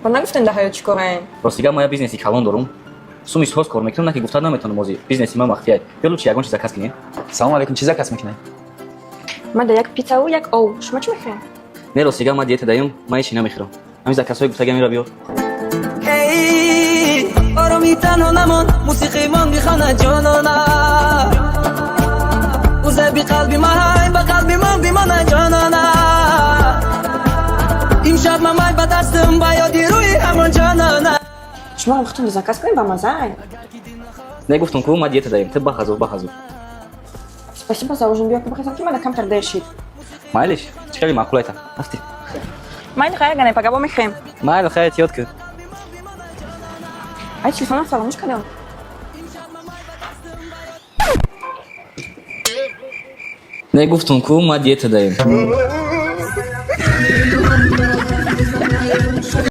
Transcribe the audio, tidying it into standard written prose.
Ба нагуфтем, да ҳаёт чӣ кораем? Ростига, ман як бизнеси калон дорум. Суми соз кор мекунам, на ки гуфта наметавонам озӣ. Бизнеси ман махфия. Ё лучше ягон чиз заказ кинем. Салому алейкум, чӣ заказ мекунед? Ман да як пиццаву як ов. Шумо чӣ мехӯрем? Не, ростига, ман диета даем, ман ҳечи намехӯрам. Ҳамин заказҳои гуфтагиам мера биёр. Эй, ороми танҳо намон, мусиқимон бихона, ҷонона. Узаби қалби ман ба қалби ман бимона, ҷонона. Имшаб мамай ба дастам, ба ёди рӯи ҳамон ҷонона. Шумо ҳам худтон заказ кунем, ба мазай. Не, гуфтам ку, ман диета даем. Ту бахазур, бахазур. Спасибо за ужин. Биё, ки бихезам, ки мана камтар дер шид. Майлиш, чӣ хеле маъқул айта. Рафтем. Майли, хайр, гане, пагаво мехӯрем. Майли, хайр, эҳтиёт кун. Ай, телефонам фаромӯш кардам. Не, гуфтам ку, ман диета даем.